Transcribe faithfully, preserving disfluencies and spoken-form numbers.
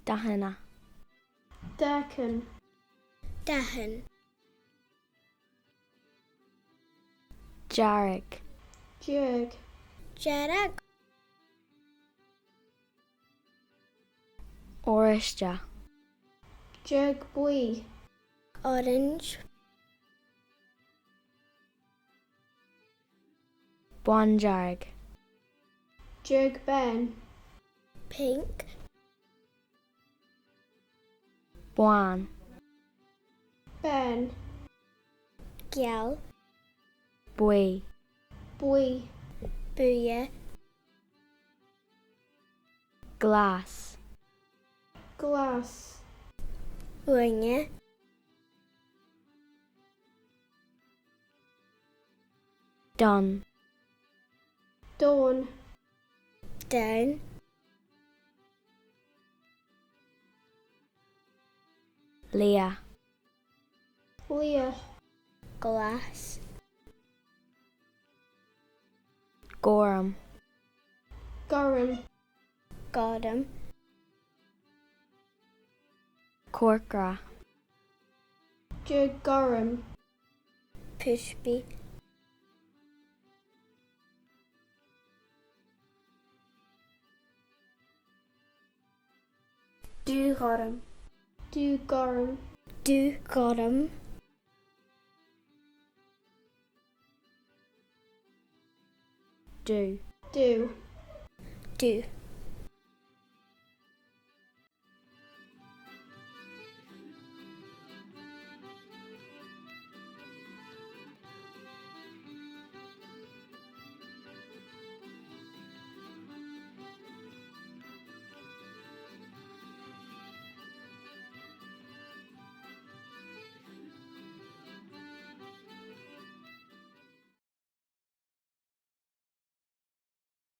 Dathanna. Dathan. Dathan. Dearg. Dearg. Dearg. Oráiste. Dearg-bhuidhe. Orange. Banndearg. Dearg-bàn. Pink. Bàn. Bàn. Geal. Buidhe. Buidhe. Buidhe. Glas. Glas. Uaine. Donn. Donn. Donn. Liath. Liath. Glas. Gorm. Gorm. Gorm. Corcra. Dearg-ghorm. Puspei. Dubh-ghorm. Dubh-ghorm. Dubh-ghorm. Dubh. Dubh. Dubh.